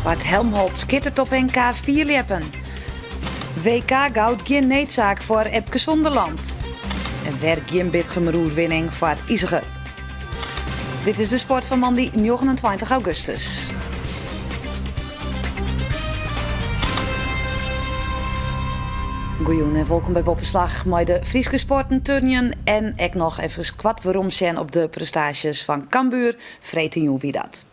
Bart Helmholt skittert op NK fierljeppen. WK goud gjin needsaak foar Epke Zonderland. En wer gjin Bitgumer oerwinning foar Iseger. Dit is de sport fan moandei 29 augustus. Goejûn en wolkom by Boppeslach mei de Fryske sporten, turnjen en ek noch efkes koart weromsjen op de prestaasjes fan Cambuur. Freedtejûn wie dat.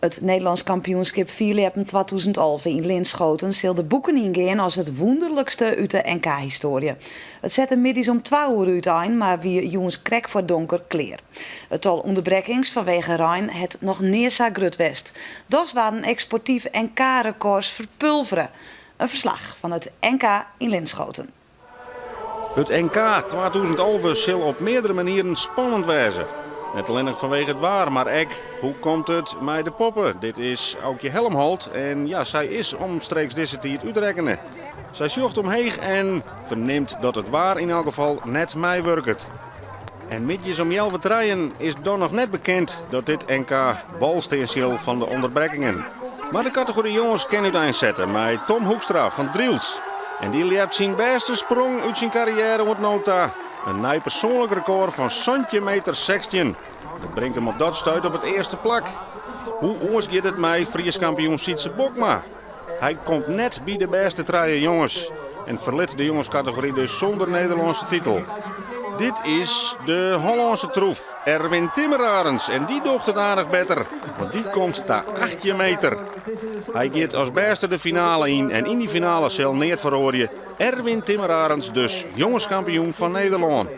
It Nederlânsk kampioenskip fierljeppen 2011 yn Linschoten sil de boeken yngean as it wûnderlikste út de NK-histoarje. It sette middeis om twa oere útein, mar wie jûns krekt foar donker klear. It tal ûnderbrekkings fanwege rein hat noch nea sa grut west. Dochs waarden ek sportyf NK-rekords ferpulvere. In ferslach fan it NK yn Linschoten. It NK 2011 sil op meardere manieren spannend wêze. Net allinnich fanwege it waar, mar ek hoe komt it mei de poppe. Dit is Aukje Helmholt en ja, sy is omstreeks dizze tiid útrekkene. Sy sjocht omheech en fernimt dat it waar yn elk gefal net meiwurket. En middeis om healwei trijen is dan noch net bekend dat dit NK bol stean sil fan de ûnderbrekkingen. Mar de kategory jonges kin úteinsette mei Tom Hoekstra fan Drylts. En dy ljept syn bêste sprong út syn karriêre oant no ta. In nij persoanlik rekôr fan santjin meter 16. Dat bringt him op dat stuit op it earste plak. Hoe oars giet it mei Frysk kampioen Sytse Bokma? Hy komt net by de bêste trije jonges en ferlit de jongeskategory dus sûnder Nederlânske titel. Dit is de Hollânske troef Erwin Timmerarends en dy docht it aardich better, want dy komt ta 18 meter. Hy giet as bêste de finale yn en yn dy finale sil neat feroarje. Erwin Timmerarends dus jongeskampioen fan Nederlân.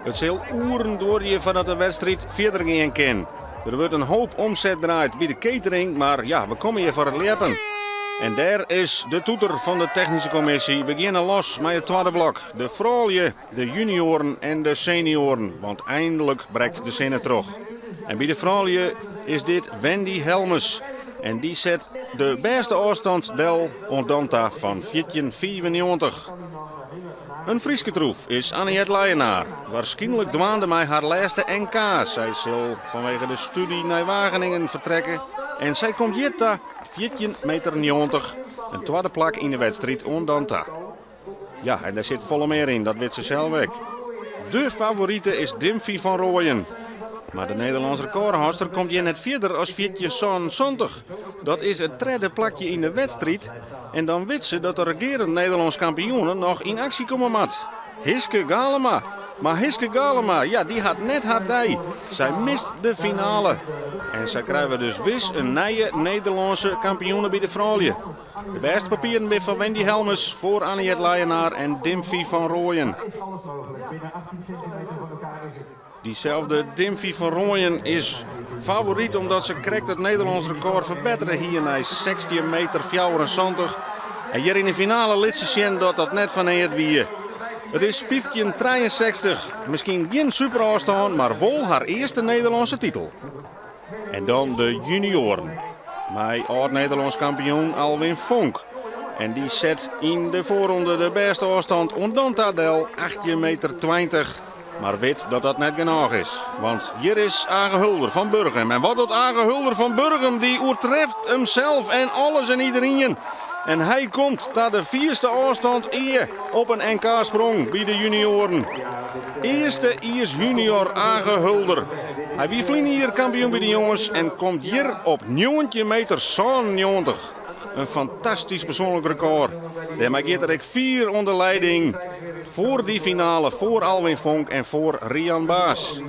It sil oeren duorje foardat de wedstriid fierder gean kin. Der wurdt in hoop omset draaid by de catering, mar ja, we komme hjir foar it ljeppen. En dêr is de toeter fan de technyske kommisje. We geane los mei it twadde blok. De froulju, de junioaren en de senioaren, want einlik brekt de sinne troch. En by de froulju is dit Wendy Helmes. En dy set de bêste ôfstand del oant dan ta fan 14,95. In Fryske troef is Annejet Leijenaar, warskynlik dwaande mei har lêste NK. Sy sil fanwege de stúdzje nei Wageningen fertrekke en sy komt hjir ta 14 meter 90, in twadde plak yn de wedstriid oant dan ta. Ja, en dêr sit folle mear yn, dat wit se sels ek. De favorite is Dimphy van Rooijen. Mar de Nederlânsk rekôrhâldster komt hjir net fierder as 14,77. Dat is it tredde plakje yn de wedstriid en dan wit se dat de regearend Nederlânsk kampioene noch yn aksje komme moat. Hiske Galema. Mar Hiske Galema, ja, dy hat net har dei. Sy mist de finale. En sa krije we dus wis in nije Nederlânske kampioene by de froulju. De bêste papieren binne foar Wendy Helmes, foar Annejet Leijenaar en Dimphy van Rooijen. Dyselde Dimphy van Rooijen is favoryt omdat se krekt it Nederlânsk rekôr ferbettere hie nei 16 meter 74. En hjir yn de finale lit se sjen dat dat net foar neat wie. It is 15,63. Miskien gjin superôfstân, mar wol har earste Nederlânske titel. En dan de junioaren. Mei âld-Nederlânsk kampioen Alwin Fonk. En dy set yn de foarronde de bêste ôfstand oant dan ta del, 18 meter 20. Mar wit dat dat net genôch is. Want hjir is Age Hulder fan Burgum. En wat docht Age Hulder fan Burgum? Dy oertreft himsels en alles en iderien. En hy komt ta de fierste ôfstand ea op in NK-sprong by de junioaren. Earste jiers junior Age Hulder. Hy wie ferline jier kampioen by de jonges en komt hjir op 19 meter 97. In fantastysk persoanlik rekôr. Dêrmei giet er ek fier oan de leiding foar dy finale foar Alwin Fonk en foar Rian Baas.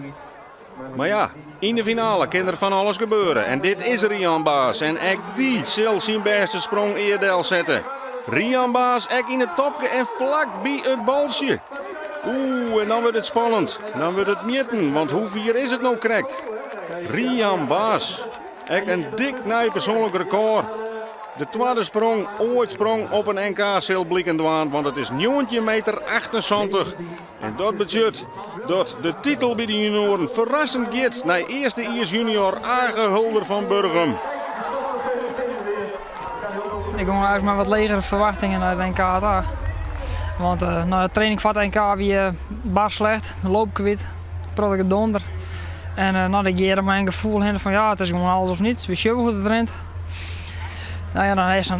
Mar ja, yn de finale kin der fan alles gebeure en dit is Rian Baas en ek dy sil syn bêste sprong ea delsette. Rian Baas ek yn it topke en flak by it baltsje. Oeh, en dan wurdt it spannend. Dan wurdt it mjitten, want hoe fier is it no krekt? Rian Baas, ek in dik nij persoanlik rekôr. De twadde sprong oait sprong op in NK sil bliken dwaan, want it is 19 meter 78. En dat betsjut dat de titel by de junioaren ferrassend giet nei earstejiers junior Age Hulder fan Burgum. Ik gong eigentlik mei wat legere ferwachtingen nei it NK ta. Want nei de training foar it NK wie bar slecht, loop kwyt, protte gedonder. En no, ik hearde mei in gefoel hinne fan ja, it is gewoan alles of niets. We sjogge hoe't it rint. No ja, dan is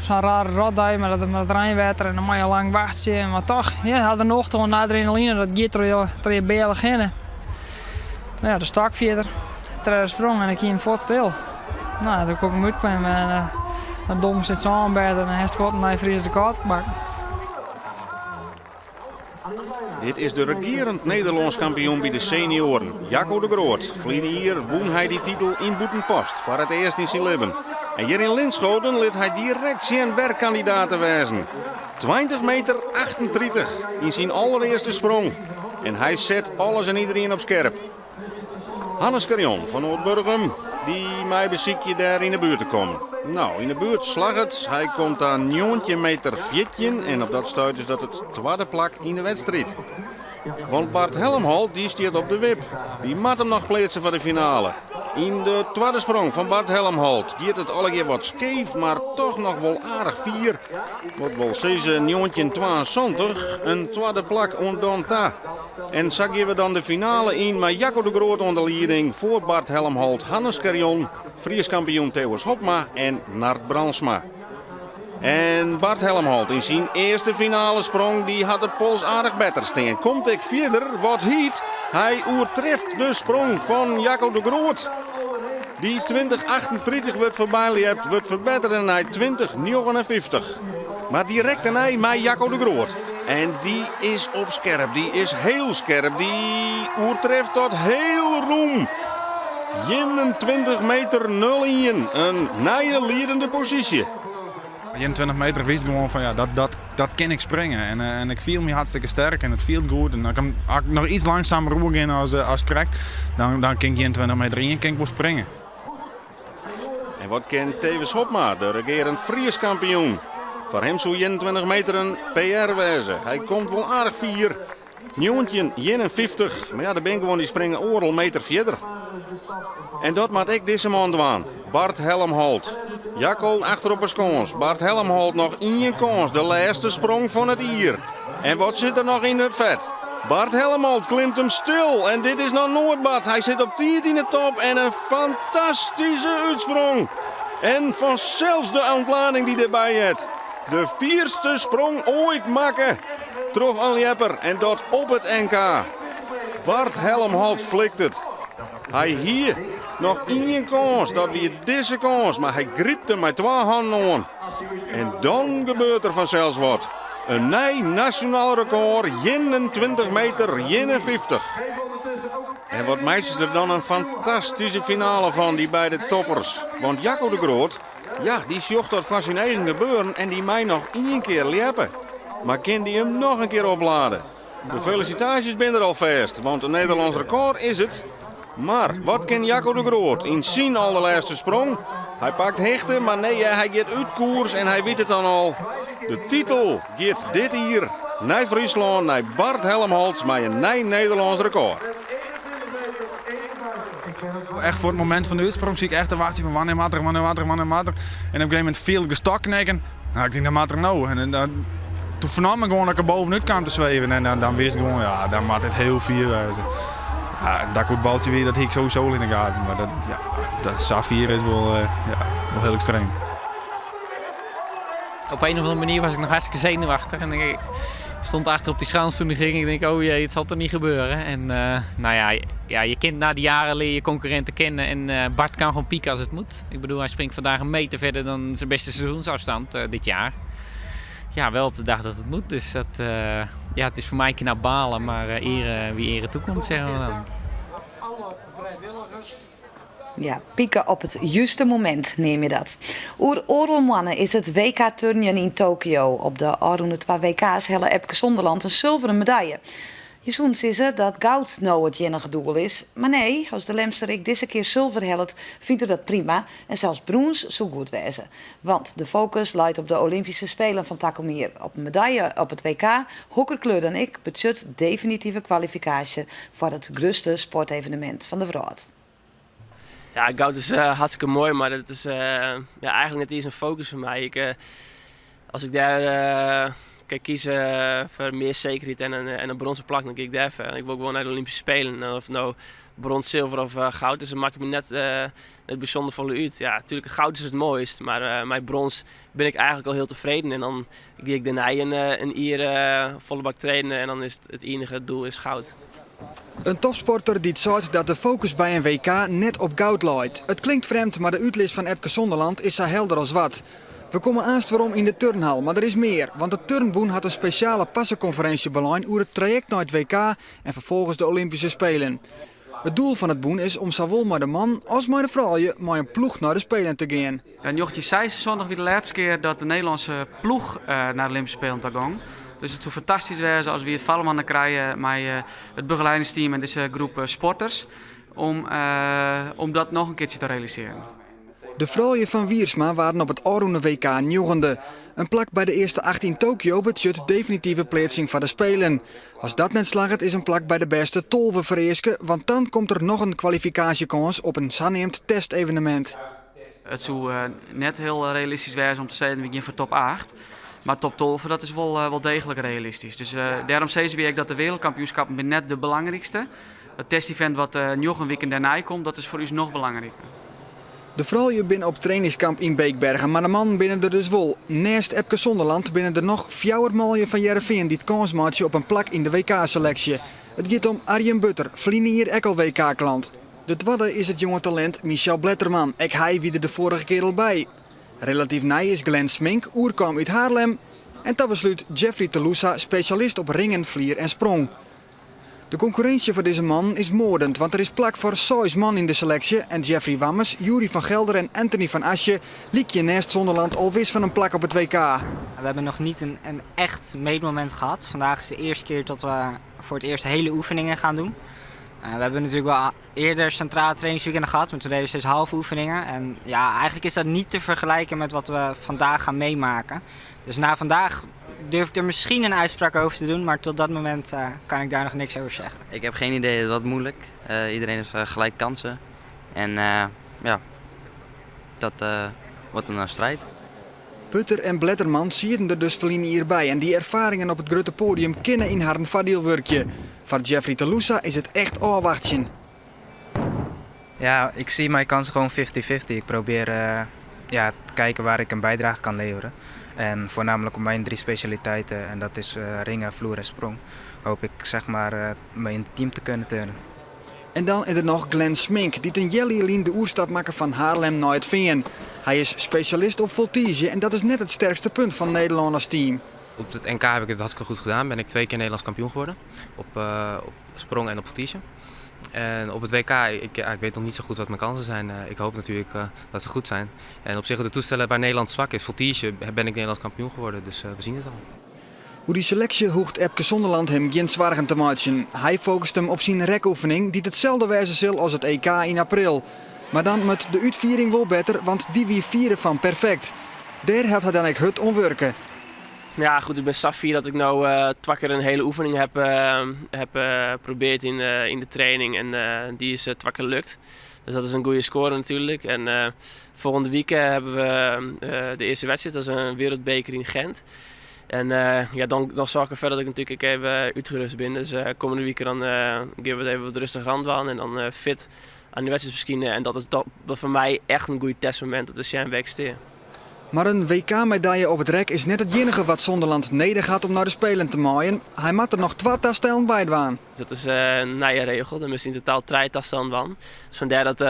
sa'n rare rotdei mei dat reinwetter en dan moatte je lang wachtsje. Mar toch, ja, ha der nocht oan de adrenaline, dat giet troch je bealch hinne. No ja, de stok fierder, tredde sprong en ik hie him fuort stil. No, doe koe ik him útklimme en dan domst yn it sânbêd en dan hast fuort in nij Frysk rekôr te pakken. Dit is de regearend Nederlânsk kampioen by de senioaren, Jacco de Groot. Ferline jier wûn hy dy titel yn Bûtenpost foar it earst yn syn libben. En hjir yn Linschoten lit hy direkt sjen wer kandidaat te wêzen. 20 meter 38 yn syn allerearste sprong. En hy set alles en iderien op skerp. Hannes Carrion fan Noardburgum, dy mei besykje dêr yn 'e buert te kommen. No, yn 'e buert slagget. Hy komt ta 19 meter 14 en op dat stuit is dat it twadde plak yn de wedstriid. Want Bart Helmholt dy stiet op de wip. Dy moat him noch pleatse foar de finale. Yn de twadde sprong fan Bart Helmholt giet it allegear wat skeef, mar toch noch wol aardich fier. Wat wol sizze 1972, in twadde plak oant dan ta. En sa gean we dan de finale yn mei Jacco de Groot oan de lieding foar Bart Helmholt, Hannes Carrion, Frysk kampioen Thewis Hobma en Nard Brandsma. En Bart Helmholt yn syn earste finale sprong, dy hat de pols aardich better stean. Komt ek fierder, wat hyt, hy oertreft de sprong fan Jacco de Groot. Dy 2038 wurdt foarby ljept, wurdt ferbettere nei 2059. Mar direkt dêrnei mei Jacco de Groot. En dy is op skerp, dy is hiel skerp, dy oertreft dat hiel rûm. 21 meter 01, in nije liedende posysje. 21 meter wist gewoan fan ja, dat kin ik springe. En ik fiel my hartstikke sterk en it fielt goed. En as ik noch iets langsumer oergean as krekt, dan kin ik 21 meter 1 kin ik wol springe. En wat kin Thewis Hobma, de regearend Frysk kampioen? Foar him soe 21 meter in PR wêze. Hy komt wol aardich fier. 1951, mar ja, der binne guon dy springe oardel meter fierder. En dat moat ek dizze man dwaan, Bart Helmholt. Jacco achter op 'e skâns. Bart Helmholt noch ien kâns, de lêste sprong fan it jier. En wat sit der noch yn it fet? Bart Helmholt klimt him stil en dit is noch noait bard. Hy sit op tiid yn 'e top en in fantastyske útsprong. En fansels de ûntlading dy't derby heart. De fierste sprong oait makke troch in ljepper en dat op it NK. Bart Helmholt flikt it. Hy hie noch ien kâns, dat wie dizze kâns, mar hy grypt him mei twa hannen oan. En dan gebeurt der fansels wat. In nij nasjonaal rekôr, 21 meter 51. En wat meitsje se der dan in fantastyske finale fan, dy beide toppers. Want Jacco de Groot, ja, dy sjocht dat foar syn eagen gebeuren en dy mei noch ien kear ljeppe. Mar kin dy him noch in kear oplade? De felisitaasjes binne der alfêst, want in Nederlânsk rekôr is it. Mar wat kin Jacco de Groot yn syn alderlêste sprong? Hy pakt hichte, mar nee, hy giet út koers en hy wit it dan al. De titel giet dit jier nei Fryslân, nei Bart Helmholt mei in nij Nederlânsk rekôr. Echt foar it momint fan de útsprong siet ik echt te wachtsjen fan wannear moat er, wannear moat er, wannear moat er. En op in gegeven momint fielde ik de stok knikken. Nou, ik tink dan moat er no. En dan, toen fernaam ik gewoan dat ik er bovenút kaam te sweven. En dan wist ik gewoan, ja, dan moat it hiel fier wêze. Ja, dat ik it baltsje wie, dat hie ik sowieso al yn de gaten. Mar dat, ja, dat, sa fier is wol, ja, wol hiel ekstreem. Op een of andere manier was ik nog hartstikke zenuwachtig. En ik stond achter op die schans toen die ging. Ik denk, oh jee, het zal toch niet gebeuren. En nou ja, ja, je kent na de jaren leer je concurrenten kennen. En Bart kan gewoon pieken als het moet. Ik bedoel, hij springt vandaag een meter verder dan zijn beste seizoensafstand dit jaar. Ja, wel op de dag dat het moet. Dus dat, ja, het is voor mij knap balen, maar ere wie ere toekomt, zeggen we dan. Ja, pieken op it juste momint neame je dat. Oer oardel moanne is it WK turnjen yn Tokio. Op de ôfrûne twa WK's helle Epke Zonderland in sulveren medalje. Je soene sizze dat goud no it iennige doel is. Mar nee, as de Lemster ek dizze kear sulver hellet, fynt er dat prima. En sels brûns soe goed wêze. Want de fokus leit op de Olympyske Spelen fan takom jier. Op in medalje op it WK, hokker kleur dan ek, betsjut definitive kwalifikaasje foar it grutste sportevenemint fan de wrâld. Ja, goud is hartstikke moai, mar dat is ja, eigentlik net iens in fokus foar my. As ik dêr kin kieze foar mear sekerheid en in brûnzen plak, dan gean ik dêrfoar. Ik wol gewoan nei de Olympyske Spelen. En oft it no brons, zilver of goud is, dat makket my net, net bysûnder folle út. Ja, natuerlik goud is it moaist, mar mei brons bin ik eigentlik al hiel tefreden. En dan gean ik dêrnei in jier folle bak trainen en dan is it iennige doel is goud. In topsporter dy't seit dat de fokus by in WK net op goud leit. It klinkt frjemd, mar de útlis fan Epke Zonderland is sa helder as wat. We komme aanst werom yn de turnhal, mar der is mear. Want it turnbûn hat in spesjale parsekonferinsje belein oer it trajekt nei it WK en ferfolgens de Olympyske Spelen. It doel fan it bûn is om sawol mei de mannen as mei de froulju mei in ploech nei de Spelen te gean. Yn 1976 wie de lêste kear dat de Nederlânske ploech nei de Olympyske Spelen ta gong. Dus it soe fantastysk wêze as wy it foarinoar krije mei it begeleidingsteam en dizze groep sporters om, om dat noch in keartsje te realisearjen. De froulju fan Wiersma waarden op it ôfrûne WK njoggende. In plak by de earste acht yn Tokio betsjut definitive pleatsing foar de Spelen. As dat net slagget is in plak by de bêste 12 fereaske, want dan komt der noch in kwalifikaasjekâns op in saneamd testevenemint. It soe net hiel realistysk wêze om te sizzen wy gean foar top acht. Mar top 12 dat is wol, wol deeglik realistysk. Dus dêrom sizze wy ek dat de wereldkampioenskappen binne net de belangrykste. Dat testevent wat njoggen wiken dêrnei komt, dat is foar ús noch belangriker. De froulju binne op trainingskamp yn Beekbergen, mar de mannen binne der dus wol. Neist Epke Zonderland binne der noch fjouwer manlju fan Hearrenfean dy't kâns meitsje op in plak yn de WK-seleksje. It giet om Arjen Butter, ferline jier ek al WK-klant. De twadde is it jonge talint Michel Bletterman, ek hy wie der de foarige kear al by. Relatyf nij is Glenn Smink, oerkaam út Haarlem. En ta beslút Jeffrey Telussa, spesjalist op ringen, flier en sprong. De konkurrinsje foar dizze mannen is moardend, want der is plak foar seis man yn de seleksje en Jeffrey Wammes, Yuri van Gelder en Anthony van Assche lykje neist Zonderland al wis fan in plak op it WK. We hebben nog niet een echt meetmoment gehad. Vandaag is de eerste keer dat we voor het eerst hele oefeningen gaan doen. We hebben natuurlijk wel eerder centrale trainingsweekenden gehad, maar toen deden we steeds halve oefeningen. En ja, eigenlijk is dat niet te vergelijken met wat we vandaag gaan meemaken. Dus na vandaag durf ik er misschien een uitspraak over te doen, maar tot dat moment kan ik daar nog niks over zeggen. Ik heb geen idee, het wordt moeilijk. Iedereen heeft gelijk kansen. En ja, dat wordt een strijd. Butter en Bletterman sieten der dus ferline jier by en dy erfaringen op it grutte poadium kinne yn harren foardiel wurkje. Foar Jeffrey Telussa is it echt ôfwachtsjen. Ja, ik zie mijn kansen gewoon 50-50. Ik probeer ja, te kijken waar ik een bijdrage kan leveren. En voornamelijk op mijn drie specialiteiten, en dat is ringen, vloer en sprong, hoop ik zeg maar me in het team te kunnen turnen. En dan is der noch Glenn Smink, dy't in healjier lyn de oerstap makke fan Haarlem nei It Fean. Hy is spesjalist op voltige en dat is net it sterkste punt fan Nederlân as team. Op het NK heb ik het hartstikke goed gedaan. Ben ik twee keer Nederlands kampioen geworden. Op sprong en op voltige. En op het WK, ja, ik weet nog niet zo goed wat mijn kansen zijn. Ik hoop natuurlijk dat ze goed zijn. En op zich op de toestellen waar Nederland zwak is, voltige, ben ik Nederlands kampioen geworden. Dus we zien het wel. Oer dy seleksje hoecht Epke Zonderland him gjin soargen te meitsjen. Hy fokust him op syn rekoefening, dy't itselde wêze sil as it EK yn april. Mar dan moat de útfiering wol better, want dy wie fierre fan perfekt. Dêr hat hy dan ek hurd oan wurke. Ja, goed, ik bin sa fier dat ik no twa kear in hiele oefening heb probearre yn de training en dy is twa kear lukt. Dus dat is in goede score natuerlik. En folgjende wike hawwe we de earste wedstriid, dat is in wereldbeker yn Gent. En ja, dan soargje ik derfoar dat ik natuerlik ek even útrêste bin. Dus kommende wike dan geane we it even wat rêstiger oan dwaan en dan fit oan de wedstriid ferskine. En dat is dat, foar my echt in goed testmomint om te sjen wêr't ik stean. Mar in WK-medalje op it rek is net it iennige wat Zonderland nedich hat om nei de Spelen te meien. Hy moat der noch twa tastellen by dwaan. Dat is in nije regel. Dan moatst yn totaal trije tastellen dwaan. Dus fandêr dat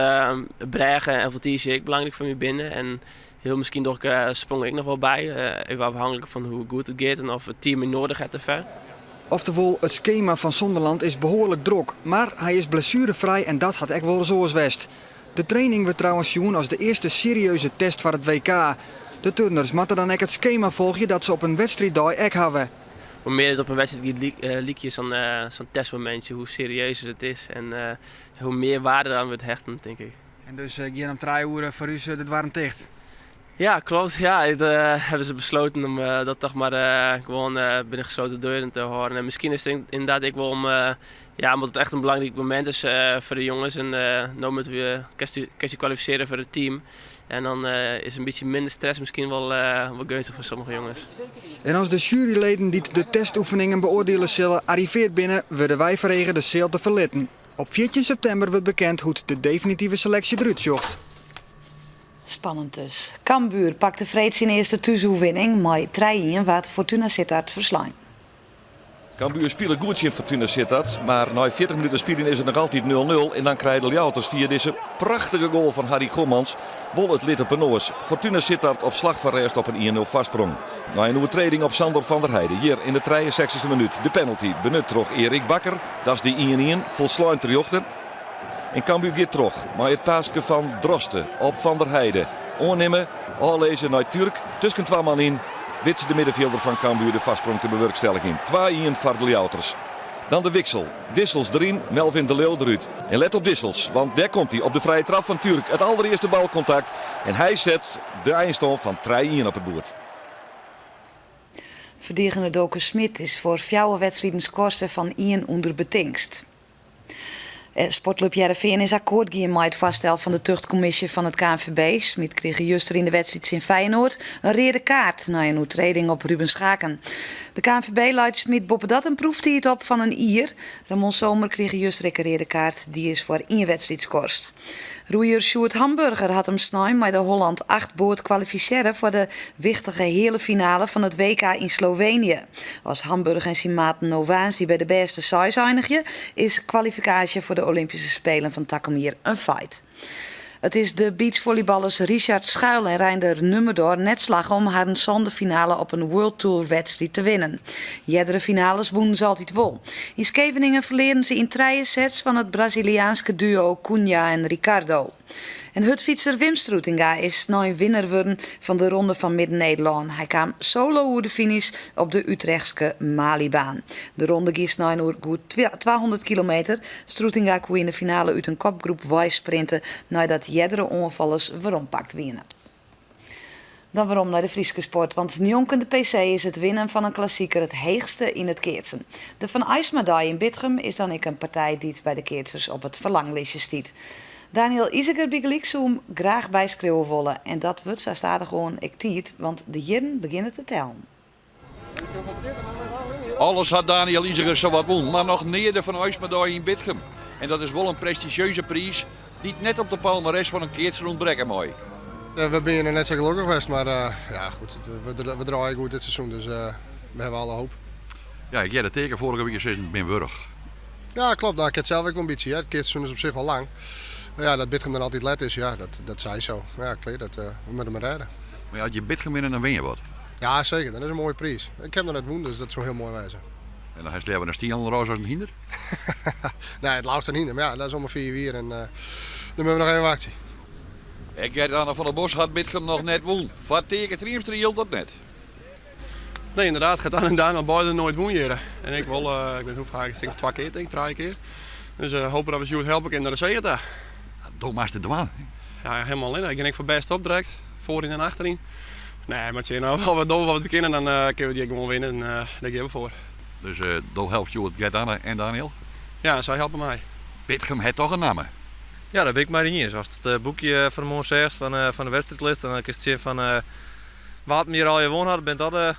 brêge en voltige ek belangryk foar my binne. En hiel miskien doch ik sprong ek noch wol by. Even ôfhinklik fan hoe goed it giet en oft it team my nedich hat derfoar. Oftewol, it skema fan Zonderland is behoarlik drok. Mar hy is blessuerefrij en dat hat ek wolris oars west. De training wurdt trouwens sjoen as de earste serieuze test foar it WK. De turners moatte dan ek it skema folgje dat se op in wedstriiddei ek hawwe. Hoe mear it op in wedstriid giet lykje sa'n testmomintsje, hoe serieuzer it is en hoe mear wearde deroan wurdt hechten, tink ik. En dus gean om 3 oere foar ús de doarren ticht? Ja, klopt. Ja, it hawwe se besletten om dat toch mar gewoan binnen gesloten deuren te hâlden. En miskien is it ynderdaad ek wol om, ja, omdat it echt in belangryk momint is foar de jonges. En no moatte we kinst dy kwalifisearje foar it team. En dan is in bytsje minder stress miskien wol geunstich foar sommige jonges. En as de sjueryleden dy't de testoefeningen beoardielje sille arrivearre binne, wurde wy frege de seal te ferlitten. Op 14 septimber wurdt bekend hoe't de definitive seleksje derút sjocht. Spannend dus. Cambuur pakte freed syn earste thúsoerwinning. Mei trije-ien waard Fortuna Sittard ferslein. Cambuur spile goed tsjin Fortuna Sittard, mar nei 40 minuten spyljen is it noch altyd nul-nul en dan krije de Ljouwerters fia dizze prachtige goal fan Harry Gommans wol it lid op 'e noas. Fortuna Sittard op slach fan rêst op in ien-nul foarsprong. Nei in oertreding op Sandor van der Heide hjir yn de trijensechstichste minút de penalty benut troch Erik Bakker. Dat is de ien-ien, folslein terjochte. En Cambuur giet troch mei it paaske fan Droste op Van der Heide. Oannimme, ôflizze nei Türk, tusken twa man yn wit de middenfjilder fan Cambuur de foarsprong te bewurkstelligjen. Twa-ien foar de Ljouwerters. Dan de wiksel. Dissels deryn, Melvin de Leeuw derút. En let op Dissels, want dêr komt hy op de frije trap fan Türk. It alderearste balkontakt en hy set de einstân fan trije-ien op it boerd. Ferdigener Doke Schmidt is foar fjouwer wedstriden skorst wêrfan ien ûnder betingst. Sportklup Hearrenfean is akkoart gien mei it foarstel fan de tuchtkommisje fan it KNVB. Schmidt krige juster yn de wedstriid tsjin Feyenoord in reade kaart nei in oertreding op Ruben Schaken. De KNVB leit Schmidt boppedat in proeftiid op fan in jier. Ramon Zomer krige juster ek in reade kaart, dy is foar ien wedstriid skorst. Roeier Sjoerd Hamburger hat him snein mei de Holland Acht boat kwalifisearre foar de wichtige heale finale fan it WK yn Slovenië. As Hamburger en syn maten no woansdei by de bêste seis einigje, is kwalifikaasje foar de Olympyske Spelen fan takom jier in feit. It is de beachfollyballers Richard Schuil en Reinder Nummerdor net slagge om harren sânde finale op in World Tour wedstriid te winnen. Eardere finales wûnen se altyd wol. Yn Skeveningen ferlearen se yn trije sets fan it Braziliaanske duo Cunha en Ricardo. En hurdfytser Wim Stroetinga is snein winner wurden fan de Ronde fan Midden-Nederlân. Hy kaam solo oer de finish op de Utrechtske Malibaan. De ronde gie snein oer goed 200 kilometer. Stroetinga koe yn de finale út in kopgroep wei sprinte neidat eardere oanfallers werompakt wiene. Dan werom nei de Fryske sport, want njonken de PC is it winnen fan in klassiker it heechste yn it keatsen. De Van Aismadei yn Bitgum is dan ek in partij dy't by de keatsers op it ferlanglistje stiet. Daniël Iseger bygelyks soe him graach byskriuwe wolle en dat wurdt sa stadichoan ek tiid, want de jierren begjinne te tellen. Alles hat Daniël Iseger sawat wûn, mar noch nea de Van Aismadei yn Bitgum. En dat is wol in prestizjeuze priis dy't net op de palmares fan in keatser ûntbrekke mei. We binne net sa gelokkich west, mar ja, goed, we draaie goed dit seizoen, dus we hawwe alle hoop. Ja, ik hearde Teake foarige wike sizzen, bin wurch. Ja, klopt. Nou, ik ha it sels ek wol in bytsje. It keatsseizoen is op sich wol lang. Mar ja, dat Bitgum dan altyd let is, ja, dat, dat sei so. Mar ja, klear, dat, we moatte mar rêde. Mar ja, as je Bitgum winne, dan win je wat. Ja, seker. Dat is in moaie priis. Ik ha noch net wûn, dus dat soe hiel moai wêze. En dan hast leaver in stielen ros as in hynder? Nee, it leafst in hynder. Mar ja, dat is om 'e 5 jier en dan moatte we noch even wachtsje. Ek Gert-Anne van der Bos hat Bitgum noch net wûn. Foar Teake Triemstra jildt dat net. Nee, inderdaad. Gert-Anne en Daniël beide noait wûn hjir. En ik wol, ik wit hoe faak, ik tink twa kear, tink trije kear. Dus hope dat we hjoed helpe kinne nei de sege ta. Do moatst it dwaan. Ja, helemaal allinne. Ik gean ek foar bêst op direkt. Foaryn en achteryn. Nee, mar tsjin nou, as we dogge wat we kinne, dan kinne we dy ek gewoan winne. En dêr gean we foar. Dus do helpst hjoed Gert-Anne en Daniël? Ja, sy helpe my. Bitgum hat toch in namme? Ja, dêr bin ik mei iens. Ast it boekje fan 'e moarn seachst fan de wedstriidlist, dan kinst sjen fan wa't him hjir allegear wûn hat, binne dat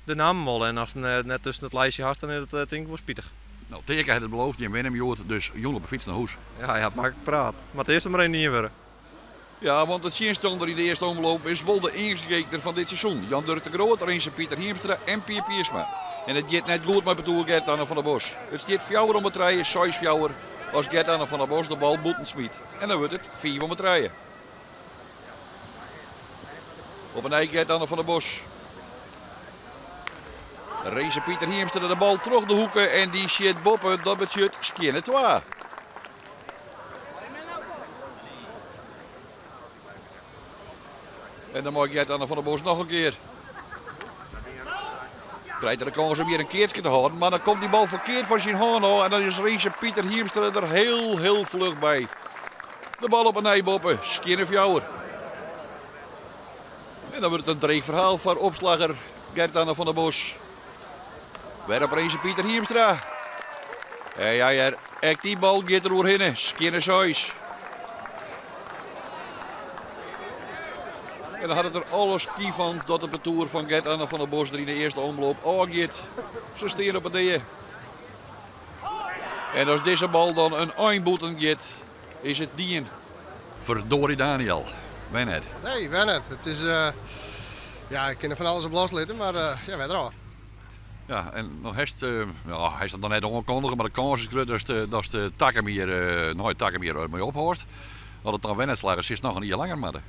de nammen wol. En ast him net tusken it lijstje hast, dan is it tink ik wol spitich. No, Teake hat it beloofd, jim winne him hjoed, dus jûn op 'e fyts nei hûs. Ja, hy hat maklik praat. Moat earst mar even dien wurde. Ja, want de tsjinstanner yn de earste omloop is wol de eangstgegner fan dit seizoen. Jan Durk de Groot, Rinse Pieter Hiemstra en Pier Piersma. En it giet net goed mei partoer Gert-Anne van der Bos. It stiet fjouwer om 'e trije, seis fjouwer as Gert-Anne van der Bos de bal bûten smyt. En dan wurdt it fiif om 'e trije. Op 'e nij Gert-Anne van der Bos. Rinse Pieter Hiemstra de bal troch de hoeke en dy sjit boppe. Dat betsjut skjinne twa. En dan mei Gert-Anne van der Bos noch in kear. Krijt er de kâns om hjir in keatske te hâlden, mar dan komt dy bal ferkeard fan syn hân ôf en dan is Rinse Pieter Hiemstra der heel, heel fluch by. De bal op 'e nij boppe, skjinne fjouwer. En dan wurdt it in dreech ferhaal foar opslagger Gert-Anne van der Bos. Wer op Rinse Pieter Hiemstra. En ja hear, ek dy bal giet der oerhinne, skjinne seis. En dan hat it der alle skyn fan dat it partoer fan Gert-Anne van der Bos der yn de earste omloop ôfgiet. Se stean op 'e dea. En as dizze bal dan in ein bûten giet, is it dien. Verdorie Daniël, wer net. Nee, wer net. It is, ja, ik kin der fan alles op loslitte, mar ja, wer derôf. Ja, en no hast, ja, hast it noch net oankondige, mar de kâns is grut datst takom jier, nei takom jier mei ophâldst. As it dan wer net slagget, silst noch in jier langer moatte.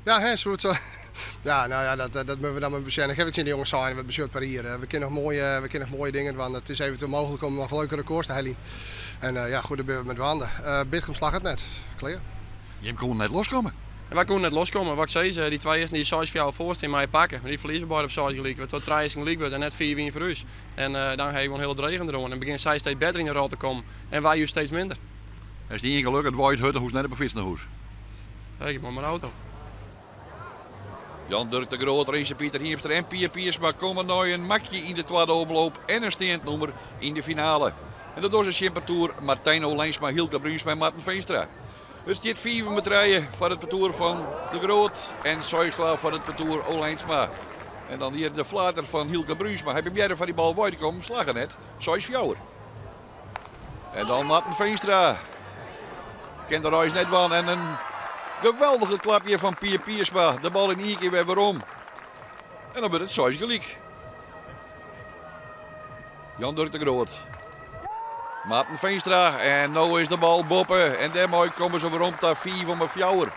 Ja, hè, soe it sa. Ja, no ja, dat, dat moatte we dan mar besjen. Ik ha it tsjin de jonges sein, wat betsjut per jier. We kinne noch moaie, we kinne noch moaie dingen dwaan. It is eventueel mooglik om noch leuke rekords te heljen. En ja, goed, dêr binne we mei dwaande. Bitgum slagget net. Klear. Jim koene net loskomme? En wy koene net loskomme. Wat ik sis, dy twa earsten dy't seis fjouwer foar stean meie pakke. Mar dy ferlieze we beide op seis gelyk. Wêrtroch't trije earsten gelyk wurdt en net fiif ien foar ús. En dan ha je gewoan hiele dregen deroan. En begjinne sy steeds better yn de rol te kommen en wy júst steeds minder. Hast ien geluk, it waait hurd, hoechst net op 'e fyts nei hûs. Nee, ik mei myn auto. Jan Durk de Groot, Rinse Pieter Hiemstra en Pier Piersma komme nei in makje yn de twadde omloop en in steand nûmer yn de finale. En dat dogge se tsjin partoer Martijn Olijnsma, Hylke Bruinsma en Marten Veenstra. It stiet fiif om trije foar it partoer fan De Groot en seis twa foar it partoer Olijnsma. En dan hjir de flater fan Hylke Bruinsma. Hy probearre foar dy bal wei te kommen, slagge net. Seis fjouwer. En dan Marten Veenstra. Kin de reis net dwaan en in geweldige klap hjir fan Pier Piersma. De bal yn ien kear wer werom. En dan wurdt it seis gelyk. Jan Durk de Groot. Marten Veenstra en no is de bal boppe en dêrmei komme se werom ta fiif om 'e fjouwer.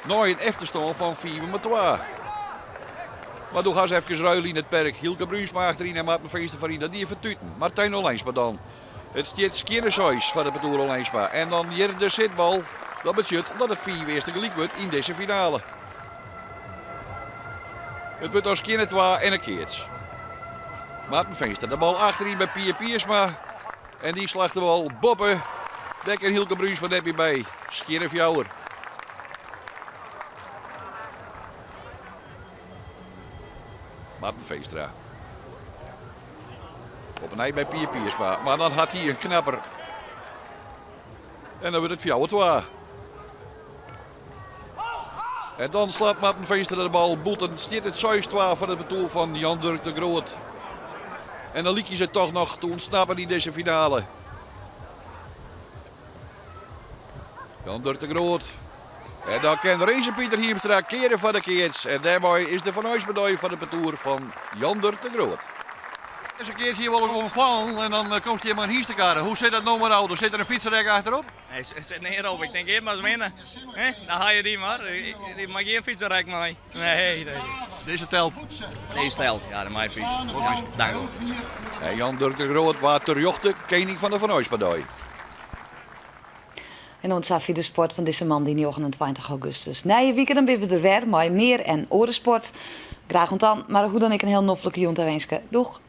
Nei in efterstân fan fiif om 'e twa. Mar doe ha se efkes ruile yn it perk. Hylke Bruinsma achteryn en Marten Veenstra foaryn. Dat die fertuten. Martijn Olijnsma dan. It stiet skjinne seis foar it partoer Olijnsma. En dan hjir de sitbal. Dat betsjut dat it fiif earste gelyk wurdt yn dizze finale. It wurdt dan skjinne twa en in keats. Marten Veenstra de bal achteryn by Pier Piersma. En dy slacht de bal boppe. Dêr kin Hylke Bruinsma net mear by. Skjinne fjouwer. Marten Veenstra. Op 'e nij by Pier Piersma. Mar dan hat hy in knapper. En dan wurdt it fjouwer-twa. En dan slacht Marten Veenstra de bal bûten. Stiet it seis-twa foar it partoer fan Jan Durk de Groot. En dan lykje se toch noch te ûntsnappen yn dizze finale. Jan Durk de Groot. En dan kin Rinse Pieter Hiemstra keare foar de keats. En dêrmei is de Van Aismedaai foar it partoer fan Jan Durk de Groot. Dizze keats hier wol om fallen en dan komst hjir mei in hynstekarre. Hoe sit dat no mei de auto? Sit der in fytserek achterop? Nee, sit neat op. Ik tink earst mar ris winne. Dan ha je dy mar. Ik mei gjin fytserek mei. Nee, nee. Dizze telt? Dizze telt, ja, de mei fyts. Ja, dank u. En Jan Durk de Groot waard terjochte kening fan de Van Aismadei. En oant safier de sport fan dizze moandei 29 augustus. Nije wike dan binne we der wer mei mear en oare sport. Graach oant dan, mar hoe dan ek in hiel noflike jûn tawinske. Doeg!